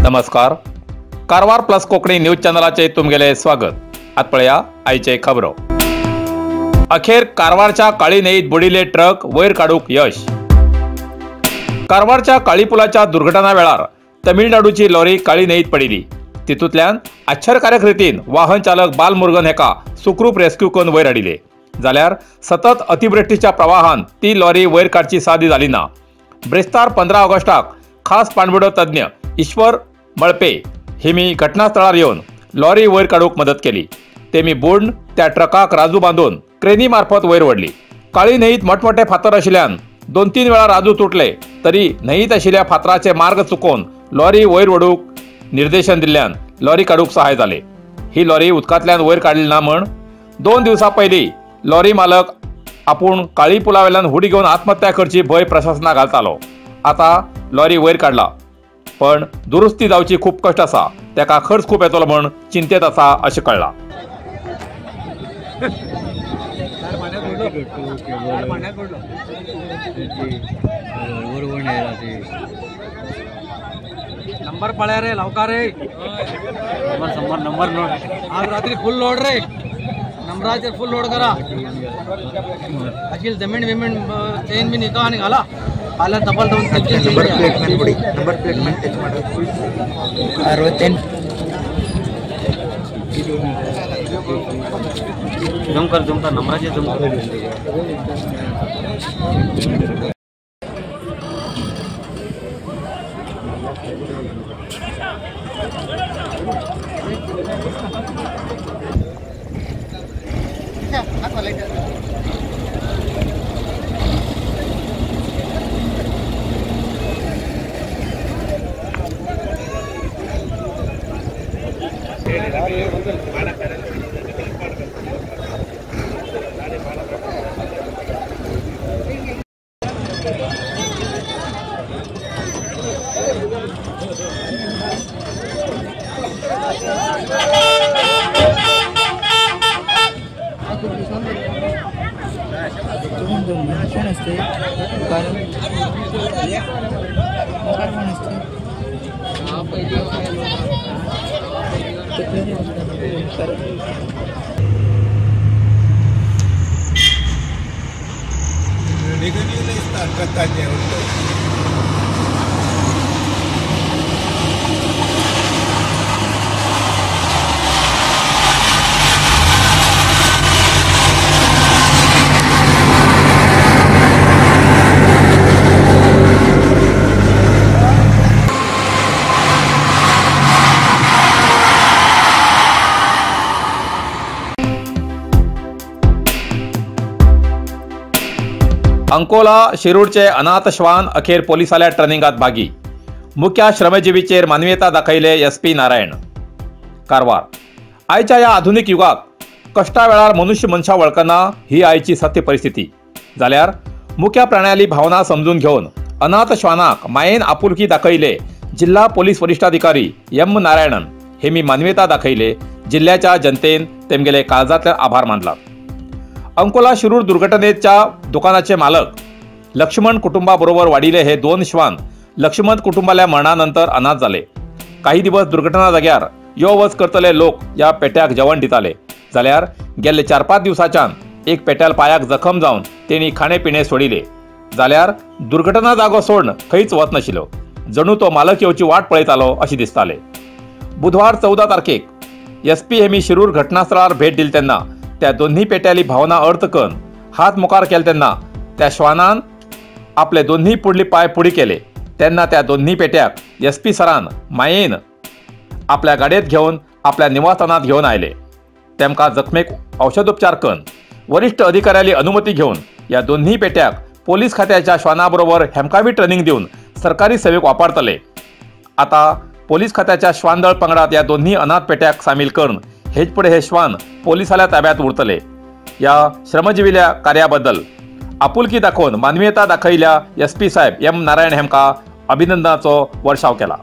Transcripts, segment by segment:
नमस्कार, Karwar plus Konkani news चॅनलाचे तुमगेले स्वागत. आत पळया आयचे खबरो. अखेर कारवारच्या काळी न्हंयेत बुडिल्ले ट्रक वयर काडूंक यश. कारवारच्या काळी पुलाच्या दुर्घटना वेळार तमिळनाडूची लॉरी काळी न्हंयेत पडिल्ली. तितूंतल्यान आश्चर्यकारक रितीन वाहन चालक बालमुरुगन हेका सुखरूप रेस्क्यू करून वयर हाडिले. जाल्यार सतत अतिवृष्टीच्या प्रवाहान ती लॉरी वयर काडची सादी जाली ना. ब्रेस्तार 15 ऑगस्टाक खास पाणबुडो तज्ञ ईश्वर मळपे हेमी घटनास्थळार येवन लॉरी वयर काडूंक मदत केली. तेमी बुडून त्या ट्रकाक राजू बांदून क्रेनी मार्फत वयर वडली. काळी न्हंयेत मोठमोठे फातर आशिल्ल्यान 2-3 वेळा राजू तुटले तरी न्हंयेत आशिल्ल्या फातराचे मार्ग चुकोवन लॉरी वयर वडूंक निर्देशन दिल्ल्यान लॉरी काडूंक सहाय जाले. ही लॉरी उदकांतल्यान वयर काडली ना म्हण 2 दिवसां पयलीं लॉरी मालक आपूण काळी पुलावेल्यान हुडी घेवन आत्महत्या करची भंय प्रशासनाक घालतालो. आतां लॉरी वयर काडला पण दुरुस्ती जावची खूब कष्ट आसा, तेका खर्च खूब येतलो म्हण चिंतेत आसा अशें कळ्ळां. नंबर पळ्या रे लवकर रे, नंबर नंबर नोट. आज रात्री फुल लोड रे, नंबराचेर फुल लोड करा. अशील जमीन बिमीन चेन बी निका आनी घाला. तब्बल नंबर प्लेट ಮೇಲೆ ಕೊಡಿ, ನಂಬರ್ ಪ್ಲೇಟ್ ಮೇಲೆ ಟಚ್ ಮಾಡಿ. 68 झूम कर, झूम कर नंबराचे झूम कर. कोण असते कोण असते अंकोला शिरूरचे अनाथ श्वान अखेर पोलिसाल्या ट्रेनिंगात भागी. मुख्य श्रमजीवीचेर मानवीयता दाखयले एस पी नारायण. कारवार आयच्या ह्या आधुनिक युगाक कश्टा वेळार मनुष्य मनशां वळखना ही आयची सत्य परिस्थिती. जाल्यार मुख्य प्राण्याली भावना समजून घेवन अनाथ श्वानाक मायेन आपुलकी दाखयले जिल्हा पोलीस वरिष्ठाधिकारी एम नारायणन हे मी मानवीयता दाखयले. जिल्ह्याच्या जनतेन तेमगेले काळजांतल्यान आभार मानला. अंकोला शिरूर दुर्घटनेच्या दुकानाचे मालक लक्ष्मण कुटुंबाबरोबर वाडिले हे 2 श्वान लक्ष्मण कुटुंबाल्या मरणानंतर अनाथ जाले. काही दिवस दुर्घटना जाग्यार यो वच करतले लोक या पेट्याक जेवण दिताले. जाल्यार गेल्ले 4-5 दिवसाच्यान एक पेट्याल पायाक जखम जावन तेणी खाणे पिणे सोडिले. जाल्यार दुर्घटना जागो सोडून खंयच वच नाशिल्लो, जणू तो मालक येवची वाट पळयतालो अशें दिसताले. बुधवार 14 तारखेक एस पी हेमी शिरूर घटनास्थळार भेट दिली तेन्ना त्या दोन्ही पेट्याली भावना अर्थ करून हात मुखार केले तेन्ना त्या श्वानान आपले दोन्ही पुडली पाय पुडी केले. तेन्ना त्या दोन्ही पेट्याक एस पी सरान मायेन आपल्या गाडयेत घेवन आपल्या निवासस्थानात घेवन आयले. तेमकां जखमेक औषधोपचार करून वरिष्ठ अधिकाऱ्याली अनुमती घेवन ह्या दोन्ही पेट्याक पोलीस खात्याच्या श्वानाबरोबर हेमकावी ट्रेनिंग दिवन सरकारी सेवेक वापरतले. आता पोलीस खात्याच्या श्वानदळ पंगडात ह्या दोन्ही अनाथ पेट्याक सामील करून हेच पुढे हे श्वान पोलिसाल्या ताब्यात उरतले. या श्रमजीवील्या कार्याबद्दल आपुलकी दाखोवन मानवीयता दाखयल्या एस पी साहेब एम नारायण हेमका अभिनंदनाचो वर्षाव केला.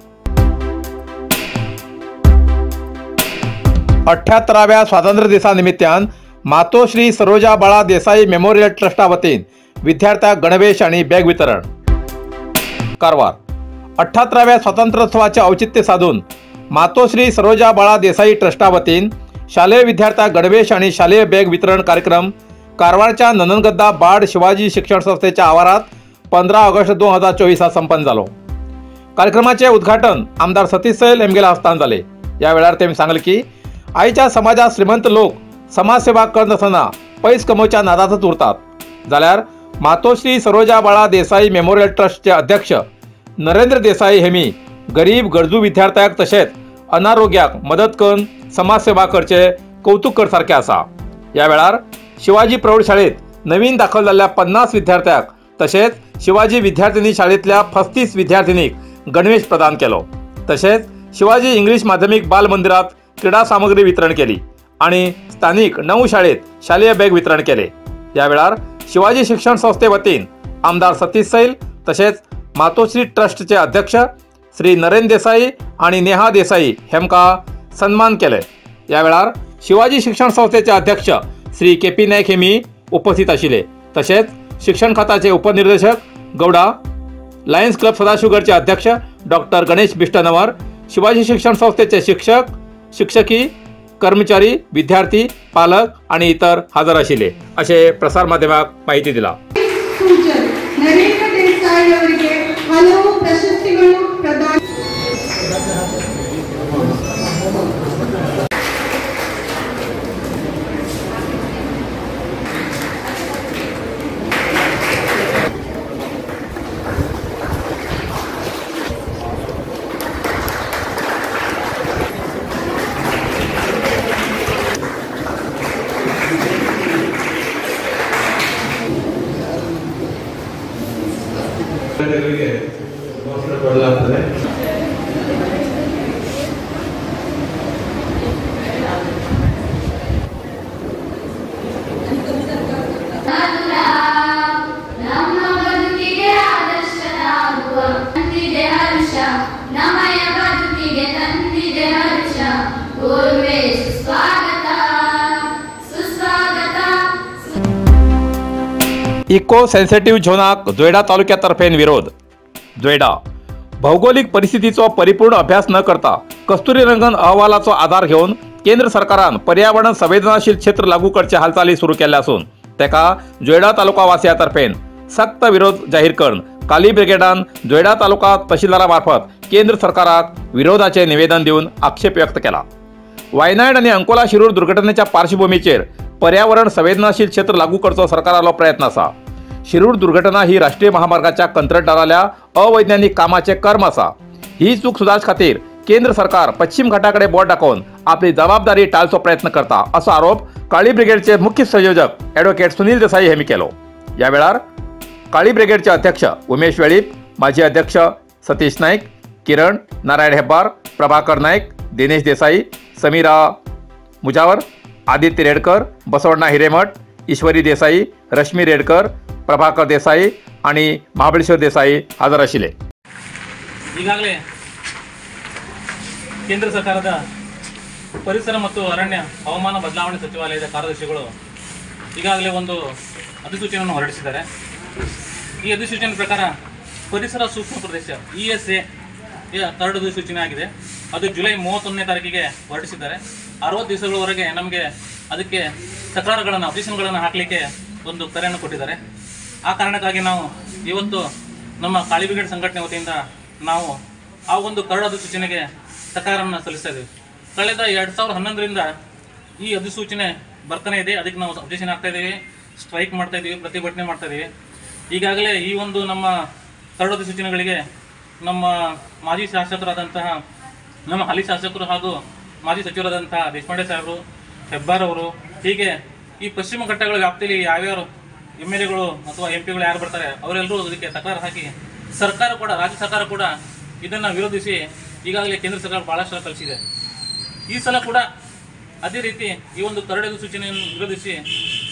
78व्या स्वातंत्र्य दिसा निमित्तान मातोश्री सरोजा बाळा देसाई मेमोरियल ट्रस्टा वतीन विद्यार्थ्यांक गणवेश आनी बॅग वितरण। कारवार 78व्या स्वातंत्र्योत्सवाचे औचित्य साधून मातोश्री सरोजा बाळा देसाई ट्रस्टा वतीन शालेय विद्यार्थ्यांक गणवेश आनी शालेय बॅग वितरण कार्यक्रम कारवारच्या नंदनगद्दा बाड शिवाजी शिक्षण संस्थेच्या आवारात 15 ऑगस्ट 2024 संपन्न जालो। कार्यक्रमाचे उद्घाटन आमदार सतीश सैल हेमगेल्या हस्तान जाले। या वेळार तेमी सांगले की आयच्या समाजात श्रीमंत लोक समाजसेवा करनासतना पैस कमोवच्या नादातच उरतात, जाल्यार मातोश्री सरोजा बाळा देसाई मेमोरियल ट्रस्टचे अध्यक्ष नरेंद्र देसाई हेमी गरीब गरजू विद्यार्थ्यांक तशेंच अनारोग्याक मदत करून समाजसेवा करचे कौतुक करसारखे आसा। या वेळार शिवाजी प्रौढशाळेत नवीन दाखल जाल्ल्या 50 विद्यार्थ्यांक तशेंच शिवाजी विद्यार्थिनी शाळेंतल्या 35 विद्यार्थिनीक गणवेश प्रदान केलो। तशेंच शिवाजी इंग्लिश माध्यमिक बाल मंदिरात क्रीडा सामग्री वितरण केली आणि स्थानिक 9 शाळेत शालेय बॅग वितरण केले। या वेळार शिवाजी शिक्षण संस्थे वतीन आमदार सतीश सैल तशेंच मातोश्री ट्रस्टचे अध्यक्ष श्री नरेंद्र देसाई आणि नेहा देसाई हेमका सन्मान केले। या वेळार शिवाजी शिक्षण संस्थेचे अध्यक्ष श्री के पी नाईक हेमी उपस्थित आशिल्ले। तशेंच शिक्षण खात्याचे उपनिर्देशक गौडा, लायन्स क्लब सदाशिवगडचे अध्यक्ष डॉक्टर गणेश बिष्टनवर, शिवाजी शिक्षण संस्थेचे शिक्षक, शिक्षकी, कर्मचारी, विद्यार्थी, पालक आणि इतर हजर आशिल्ले असे प्रसार माध्यमाक माहिती दिला। नरेंद्र देसाई ಅವರಿಗೆ ಹಲವು ಪ್ರಶಸ್ತಿಗಳು ಪ್ರದಾನ ಕೊಡಲಾಗ್ತದೆ. ನಮ್ಮ ಬದುಕಿಗೆ ಆದರ್ಶನಾಗುವ ತಂದಿದೆ ಹರ್ಷ, ನಮಯ ಬದುಕಿಗೆ ತಂದಿದೆ ಹರ್ಷ, ಕೋರುವೆ ಸುಸ್ವಾಗತ ಸುಸ್ವಾಗತ. इको सेन्सिटिव्ह झोनाक जोयडा तालुक्यातर्फेन विरोध. जोयडा भौगोलिक परिस्थितीचो परिपूर्ण अभ्यास न करता कस्तुरी रंगन अहवालाचो आधार घेवन केंद्र सरकारान पर्यावरण संवेदनाशील क्षेत्र लागू करचे हालचाली सुरू केल्ले आसून तेका जोयडा तालुका वासियातर्फेन सक्त विरोध जाहीर करून काली ब्रिगेडान जोयडा तालुका तहसीलदारा मार्फत केंद्र सरकाराक विरोधाचे निवेदन दिवन आक्षेप व्यक्त केला. वायनाड आनी अंकोला शिरूर दुर्घटनेच्या पार्श्वभूमीचेर पर्यावरण संवेदनाशील क्षेत्र लागू करचो सरकारालो प्रयत्न आसा. शिरूर दुर्घटना ही राष्ट्रीय महामार्गाच्या कंत्राटदाराल्या अवैज्ञानिक कामाचे कर्म आसा. ही चूक सुदारचे खातीर केंद्र सरकार पश्चिम घाटाकडे बोट दाखोवन आपली जबाबदारी टाळचो प्रयत्न करता असो आरोप काळी ब्रिगेडचे मुख्य संयोजक ॲडव्होकेट सुनील देसाई यांनी केलो. या वेळार काळी ब्रिगेडचे अध्यक्ष उमेश वेळीप, माजी अध्यक्ष सतीश नाईक, किरण नारायण हेब्बार, प्रभाकर नाईक, दिनेश देसाई, समीरा मुजावर, आदित्य रेडकर, बसवण्णा हिरेमठ, ईश्वरी देसाई, रश्मी रेडकर, प्रभाकर देसाई आणि महाबळेश्वर देसाई हजर आशिल्ले. ಈಗಾಗಲೇ ಕೇಂದ್ರ ಸರ್ಕಾರದ ಪರಿಸರ ಮತ್ತು ಅರಣ್ಯ ಹವಾಮಾನ ಬದಲಾವಣೆ ಸಚಿವಾಲಯದ ಕಾರ್ಯದರ್ಶಿಗಳು ಈಗಾಗಲೇ ಒಂದು ಅಧಿಸೂಚನೆಯನ್ನು ಹೊರಡಿಸಿದ್ದಾರೆ. ಈ ಅಧಿಸೂಚನೆ ಪ್ರಕಾರ ಪರಿಸರ ಸೂಕ್ಷ್ಮ ಪ್ರದೇಶ ESA curd ಅಧಿಸೂಚನೆ ಆಗಿದೆ. ಅದು ಜುಲೈ 31ನೇ ತಾರೀಕಿಗೆ ಹೊರಡಿಸಿದ್ದಾರೆ. 60 ದಿವಸಗಳವರೆಗೆ ನಮಗೆ ಅದಕ್ಕೆ ತಕರಾರುಗಳನ್ನು, ಅಬ್ಜೆಕ್ಷನ್ಗಳನ್ನು ಹಾಕಲಿಕ್ಕೆ ಒಂದು ಕರೆಯನ್ನು ಕೊಟ್ಟಿದ್ದಾರೆ. ಆ ಕಾರಣಕ್ಕಾಗಿ ನಾವು ಇವತ್ತು ನಮ್ಮ ಕಾಳಿ ಬ್ರಿಗೇಡ್ ಸಂಘಟನೆ ವತಿಯಿಂದ ನಾವು ಆ ಒಂದು ಕರಡು ಅಧಿಸೂಚನೆಗೆ ತಕರಾರನ್ನು ಸಲ್ಲಿಸ್ತಾ ಇದ್ದೀವಿ. ಕಳೆದ 2011ರಿಂದ ಈ ಅಧಿಸೂಚನೆ ಬರ್ತಾನೆ ಇದೆ. ಅದಕ್ಕೆ ನಾವು ಅಬ್ಜೆಕ್ಷನ್ ಹಾಕ್ತಾ ಇದ್ದೀವಿ, ಸ್ಟ್ರೈಕ್ ಮಾಡ್ತಾ ಇದ್ದೀವಿ, ಪ್ರತಿಭಟನೆ ಮಾಡ್ತಾ ಇದ್ದೀವಿ. ಈಗಾಗಲೇ ಈ ಒಂದು ನಮ್ಮ ಕರಡು ಅಧಿಸೂಚನೆಗಳಿಗೆ ನಮ್ಮ ಮಾಜಿ ಶಾಸಕರಾದಂತಹ, ನಮ್ಮ ಹಾಲಿ ಶಾಸಕರು ಹಾಗೂ ಮಾಜಿ ಸಚಿವರಾದಂತಹ ದೇಶಪಾಂಡೆ ಸಾಹೇಬರು, ಹೆಬ್ಬಾರ್ ಅವರು, ಹೀಗೆ ಈ ಪಶ್ಚಿಮ ಘಟ್ಟಗಳ ವ್ಯಾಪ್ತಿಯಲ್ಲಿ ಯಾವ್ಯಾರು MLAಗಳು ಅಥವಾ MPಗಳು ಯಾರು ಬರ್ತಾರೆ ಅವರೆಲ್ಲರೂ ಅದಕ್ಕೆ ತಕರಾರು ಹಾಕಿ ಸರ್ಕಾರ ಕೂಡ, ರಾಜ್ಯ ಸರ್ಕಾರ ಕೂಡ ಇದನ್ನು ವಿರೋಧಿಸಿ ಈಗಾಗಲೇ ಕೇಂದ್ರ ಸರ್ಕಾರ ಭಾಳಷ್ಟು ಕಳಿಸಿದೆ. ಈ ಸಲ ಕೂಡ ಅದೇ ರೀತಿ ಈ ಒಂದು ಕರಡು ಅಧಿಸೂಚನೆಯನ್ನು ವಿರೋಧಿಸಿ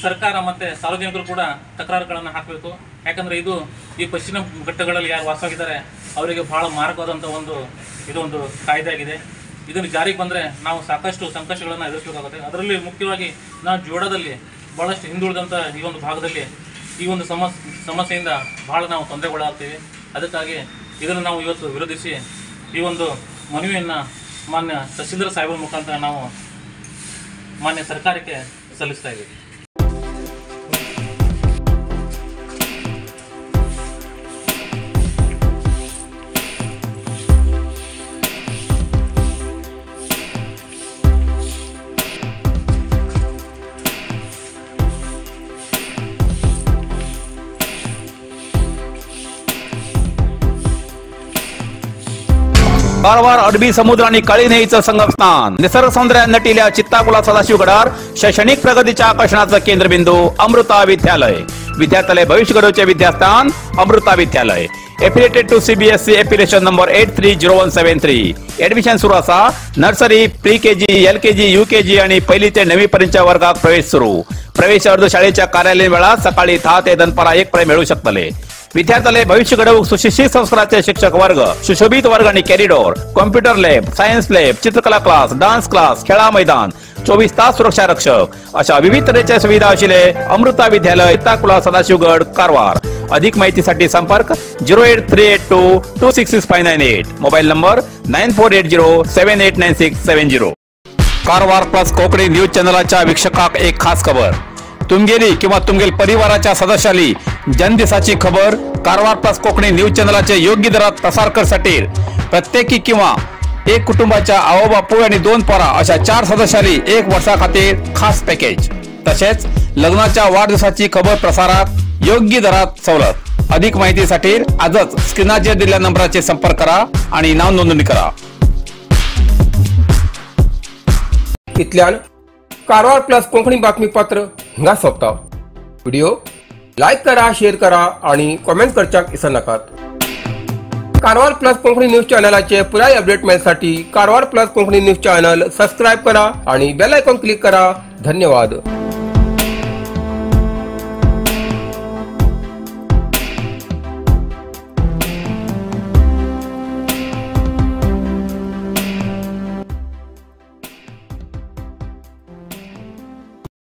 ಸರ್ಕಾರ ಮತ್ತು ಸಾರ್ವಜನಿಕರು ಕೂಡ ತಕರಾರುಗಳನ್ನು ಹಾಕಬೇಕು. ಯಾಕಂದರೆ ಇದು ಈ ಪಶ್ಚಿಮ ಘಟ್ಟಗಳಲ್ಲಿ ಯಾರು ವಾಸವಾಗಿದ್ದಾರೆ ಅವರಿಗೆ ಭಾಳ ಮಾರಕವಾದಂಥ ಒಂದು ಇದೊಂದು ಕಾಯ್ದೆ ಆಗಿದೆ. ಇದನ್ನು ಜಾರಿಗೆ ಬಂದರೆ ನಾವು ಸಾಕಷ್ಟು ಸಂಕಷ್ಟಗಳನ್ನು ಎದುರಿಸಬೇಕಾಗುತ್ತೆ. ಅದರಲ್ಲಿ ಮುಖ್ಯವಾಗಿ ನಾವು ಜೋಡದಲ್ಲಿ ಭಾಳಷ್ಟು ಹಿಂದುಳಿದಂಥ ಈ ಒಂದು ಭಾಗದಲ್ಲಿ ಈ ಒಂದು ಸಮಸ್ಯೆಯಿಂದ ಭಾಳ ನಾವು ತೊಂದರೆಗೊಳಗಾಗ್ತೀವಿ. ಅದಕ್ಕಾಗಿ ಇದನ್ನು ನಾವು ಇವತ್ತು ವಿರೋಧಿಸಿ ಈ ಒಂದು ಮನವಿಯನ್ನು ಮಾನ್ಯ ತಹಸೀಲ್ದಾರ್ ಸಾಹೇಬರ ಮುಖಾಂತರ ನಾವು ಮಾನ್ಯ ಸರ್ಕಾರಕ್ಕೆ ಸಲ್ಲಿಸ್ತಾ ಇದ್ದೀವಿ. कारवार अरबी समुद्र आणि काळी न्हंयेचं संगमस्थान, निसर्ग सौंदर्यान नटिल्या चित्ताकुला सदाशिवगडार शैक्षणिक प्रगतीच्या आकर्षणाचं केंद्रबिंदू अमृता विद्यालय. विद्यार्थ्यालय भविष्य घडवचे विद्यास्थान Amrita Vidyalaya. Affiliated to CBSE affiliation number 830173. Admission सुरू आसा. Nursery, pre KG, L KG, U KG आणि पहिली ते 9वी पर्यंतच्या वर्गात प्रवेश सुरू. प्रवेश अर्ज शाळेच्या कार्यालयीन वेळात सकाळी 10 ते दनपारा 1 पर्यंत मिळू शकतले. विद्यार्थ्याले भविष्य घडवूक सुशिक्षित संस्काराचे शिक्षक वर्ग, सुशोभित वर्ग आणि corridor, computer lab, science lab, चित्रकला क्लास, डान्स क्लास, खेळा मैदान, 24 तास सुरक्षा रक्षक अशा विविध तऱ्हेच्या सुविधा आशिल्ले अमृता विद्यालय, चित्ताकुला, सदाशिवगड, कारवार. अधिक माहितीसाठी संपर्क 08382 266598, mobile number 9480789670. Karwar plus Konkani news चॅनलाच्या वीक्षकाक एक खास खबर. तुमगेली किंवा तुमगेल परिवाराच्या सदस्याली जन्मदिसाची खबर कारवार प्लस कोकणी न्यूज चॅनलाचे योग्य दरात प्रसार करसाठी प्रत्येकी किंवा एक कुटुंबाच्या आवो बापूय आणि 2 पोरा अशा 4 सदस्याली 1 वर्षा खातीर खास पॅकेज. तसेच लग्नाच्या वाढदिवसाची खबर प्रसारात योग्य दरात सवलत. अधिक माहितीसाठी आजच स्क्रीनाचेर दिलेल्या नंबराचे संपर्क करा आणि नाव नोंदणी करा. इतल्यान कारवार प्लस कोंकणी बातमीपत्र हिंगा सोंपता. व्हिडिओ लायक करा, शेअर करा आणि कॉमेंट करच्याक विसरनाकात. कारवार प्लस कोंकणी न्यूज चॅनलाचे पुराय update मेळसाठी Karwar plus Konkani news channel subscribe करा आणि बेल आयकॉन क्लिक करा. धन्यवाद.